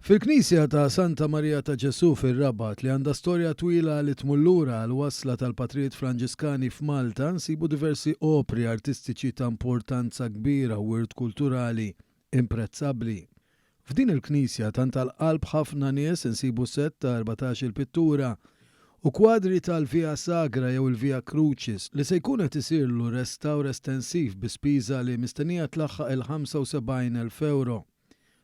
Fil-Knisja ta' Santa Marija ta' Ġesù fir-Rabat, li għandha storja twila li tmur lura għall-wasla tal-Patrijiet Franġiskani f'Malta, nsibu diversi opri artistiċi ta' importanza kbira u wirt kulturali imprezzabbli. F'din il-knisja tant għal qalb ħafna nies insibu sett ta' 14-il pittura u kwadri tal-Via Sagra jew il-Via Crucis li se jkun qed isirlu restawr estensiv bi spiża li mistennija tlaħħaq il-75,000 ewro.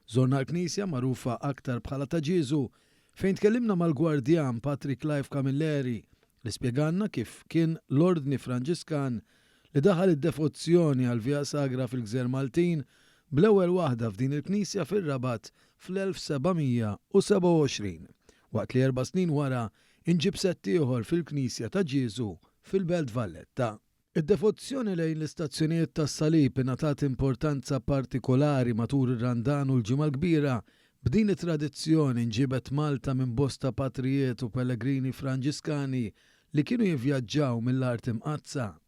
Żorna l-knisja magħrufa aktar bħala Ta' Ġieżu fejn tkellimna mal-gwardjan Patri Clive Camilleri li spjegalna kif kien l-Ordni Franġiskan li daħal id-devozzjoni għall-Via Sagra fil-Gżejjer Maltin bl-ewwel waħda f'din il-knisja fir-Rabat fl-1727 waqt li erba' snin wara inġieb sett ieħor fil-knisja Ta' Ġieżu fil-Belt Valletta. Id-devozzjoni lejn l-istazzjonijiet tas-Salib ingħatat importanza partikolari matul ir-Randan u l-Ġimgħa l-Kbira. B'din it-tradizzjoni nġiebet Malta minn bosta patrijiet u pellegrini Franġiskani li kienu jivvjaġġaw mill-Art Imqaddsa.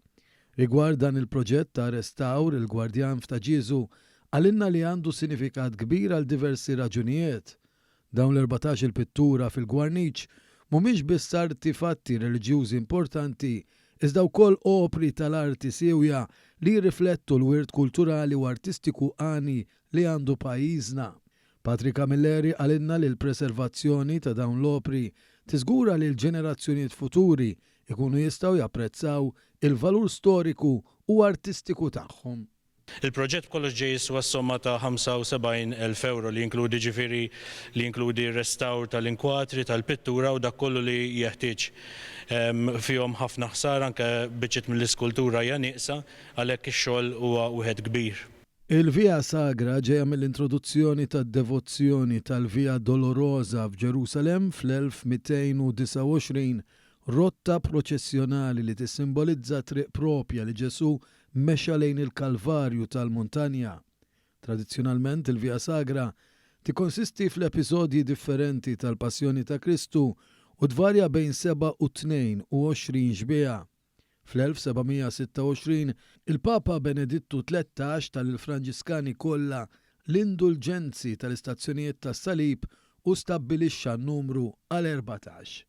Rigward dan il-proġett ta' restawr, il-Gwardjan f'Ta' Ġieżu qalilna li għandu sinifikat kbir għal diversi raġunijiet. Dawn l-erbatax-il pittura fil-gwarniċ mhumiex biss artifatti reliġjużi importanti iżda wkoll opri tal-arti siewja li jirriflettu l-wirt kulturali u artistiku għani li għandu pajjiżna. Patri Camilleri qalilna li l-preservazzjoni ta' dawn l-opri tiżgura li l-ġenerazzjonijiet futuri jkunu jistgħu japprezzaw il-valur storiku u artistiku tagħhom. Il-proġett b'kollox ġej jiswa s-somma ta' 75,000 ewro li jinkludi ġifieri li jinkludi r-restawr tal-inkwatri, tal-pittura u dak kollu li jeħtieġ. Fihom ħafna ħsara anke biċċiet mill-iskultura hija nieqsa għalhekk ix-xogħol huwa wieħed kbir. Il-Via Sagra ġejja mill-introduzzjoni tad-devozzjoni tal-Via Dolorosa f'Ġerusalemm fl-1229, rotta proċessjonali li tissimbolizza t-triq propja li Ġesù mexa lejn il-Kalvarju tal-muntanja. Tradizzjonalment il-Via Sagra tikkonsisti fl-episodji differenti tal-Passjoni ta' Kristu u tvarja bejn seba' u 22 xbieha. Fl-1726 il-Papa Benedittu 13 ta lill-Franġiskani kollha l-indulġenzi tal-istazzjonijiet tas-Salib u stabbilixxa n-numru għal 14.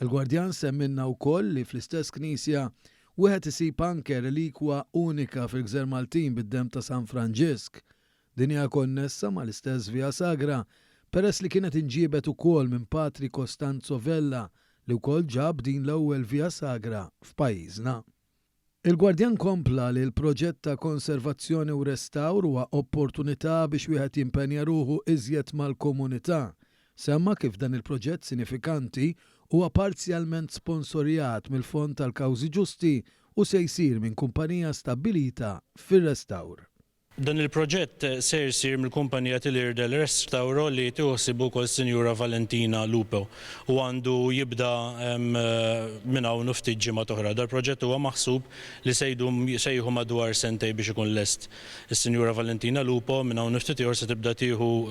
Il-Gwardjan semmilna wkoll li fl-istess knisja wieħed isib anke relikwa unika fil-Gżer Maltin bid-demm ta' San Franġisk. Din hija konnessa mal-istess Via Sagra peress li kienet inġiebet ukoll minn Patri Costanzo Vella li wkoll ġab din l-ewwel Via Sagra f'pajjiżna. Il-Gwardjan kompla li l-proġett ta' konservazzjoni u restawr huwa opportunità biex wieħed jimpenja ruħu iżjed mal-komunità. Semma kif dan il-proġett sinifikanti huwa parzjalment sponsorjat mill-Fond għall-Kawżi Ġusti u se jsir minn kumpanija stabbilita fir-restawr. Dan il-proġett ser isir mill-kumpanija Tilier del Restauro li tieħu ħsiebu wkoll s-Sinjura Valentina Lupo u għandu jibda minn hawn u ftit ġimgħat oħra. Dal-proġett huwa maħsub li se jdum se jieħu madwar sentejn biex ikun lest. Is-Sinjura Valentina Lupo minn hawn u ftit ieħor se tibda tieħu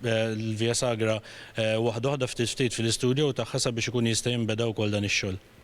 l-Via Sagra waħda waħda ftit ftit fil-istudio tagħha sabiex ikun jista' jinbeda wkoll dan ix-xogħol.